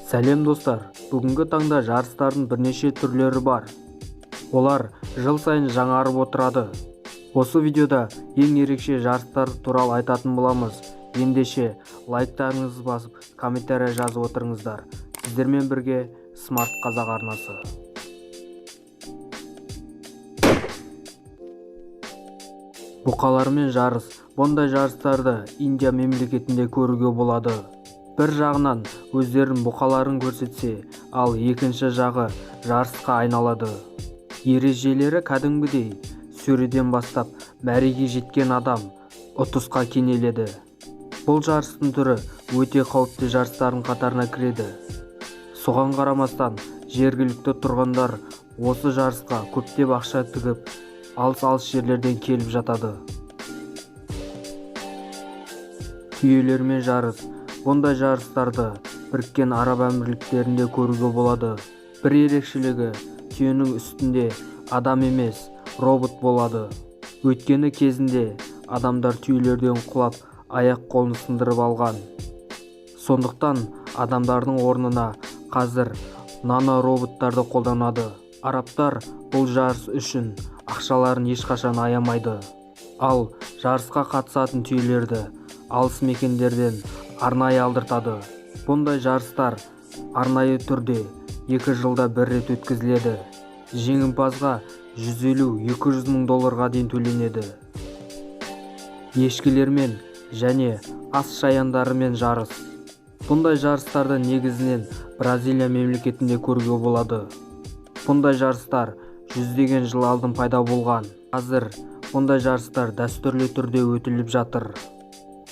Сәлем достар, бүгінгі таңда жарыстардың бірнеше түрлері бар. Олар жыл сайын жаңарып отырады. Осы видеода ең ерекше жарыстар туралы айтатын боламыз. Ендеше лайктарыңызды басып, комментария жазып отырыңыздар. Сіздермен бірге Smart Қазақ арнасы. Бұқалармен жарыс. Бұндай жарыстарды Индия мемлекетінде көруге болады. Бір жағынан өздерінің бұқаларын көрсетсе, ал екінші жағы жарысқа айналады. Ережелері кәдімгідей, сөреден бастап мәреге жеткен адам ұтысқа кенеледі. Бұл жарыстың түрі өте қауіпті жарыстардың қатарына кіреді. Соған қарамастан жергілікті тұрғындар осы жарысқа көптеп ақша тігіп, алыс-алыс жерлерден келіп жатады. Түйелермен жарыс. Бұндай жарыстарды Біріккен Араб Әмірліктерінде көруге болады. Бір ерекшелігі, түйенің үстінде адам емес, робот болады. Өйткені кезінде адамдар түйелерден құлап, аяқ қолын сындырып алған. Сондықтан адамдардың орнына қазір нанороботтарды қолданады. Арабтар бұл жарыс үшін ақшаларын ешқашан аямайды. Ал жарысқа қатысатын түйелерді алыс мекендерден арнайы алдыртады. Бұндай жарыстар арнайы түрде 2 жылда бір рет өткізіледі. Жеңімпазға 150-200 мың долларға дейін төленеді. Ешкілермен және ас шаяндарымен жарыс. Бұндай жарыстарды негізінен Бразилия мемлекетінде көруге болады. Бұндай жарыстар жүздеген жыл алдын пайда болған. Қазір бұндай жарыстар дәстүрлі түрде өтіліп жатыр.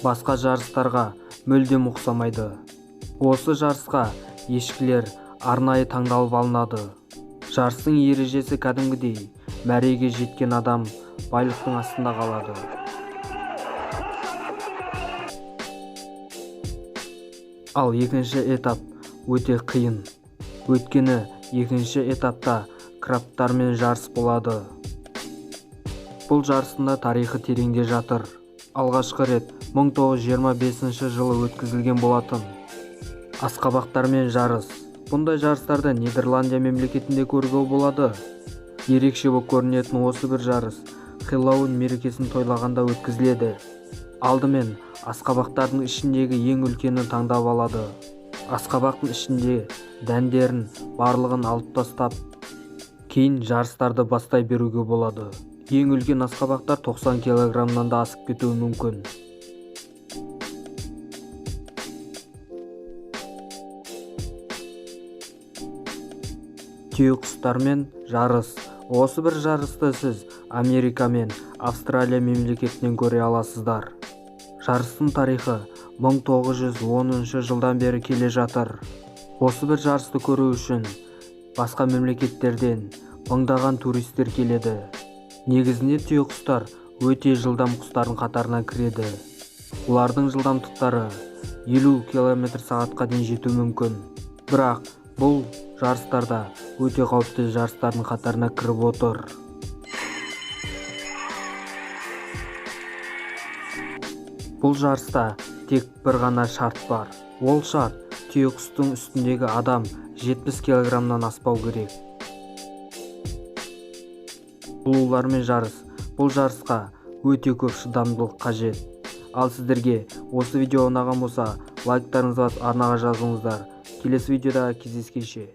Басқа жарыстарға мүлдем ұқсамайды. Осы жарысқа ешкілер арнайы таңдалып алынады. Жарыстың ережесі кәдімгідей, мәреге жеткен адам байлықтың астында қалады. Ал екінші этап өте қиын. Өйткені екінші этапта крабтармен жарыс болады. Бұл жарыстың да тарихы тереңде жатыр. Алғашқы рет 1925 жылы өткізілген болатын. Асқабақтармен жарыс. Бұндай жарыстарды Нидерландия мемлекетінде көруге болады. Ерекше болып көрінетін осы бір жарыс Хэллоуин мерекесін тойлағанда өткізіледі. Алдымен асқабақтардың ішіндегі ең үлкенін таңдап алады. Асқабақтың ішінде дәндерін барлығын алып тастап, кейін жарыстарды бастай беруге болады. Ең үлкен асқабақтар 90 килограммнан да асып кетуі мүмкін. Түйеқұстармен жарыс. Осы бір жарысты сіз Америка мен Австралия мемлекетінен көре аласыздар. Жарыстың тарихы 1910 жылдан бері келе жатыр. Осы бір жарысты көру үшін басқа мемлекеттерден мыңдаған туристер келеді. Негізінде түйеқұстар өте жылдам құстардың қатарына кіреді. Олардың жылдамдықтары 50 километр сағатқа дейін жетуі мүмкін. Бірақ бұл жарыстарда өте қауіпті жарыстардың қатарына кіріп отыр. Бұл жарыста тек бір ғана шарт бар. Ол шарт түйеқұстың үстіндегі адам 70 килограммнан аспау керек. Бұлулармен жарыс. Бұл жарысқа өте көп шыдамдылық қажет. Ал сіздерге осы видео ұнаған болса, лайктарыңызды басып арнаға жазылыңыздар. Келесі видеода кездескенше.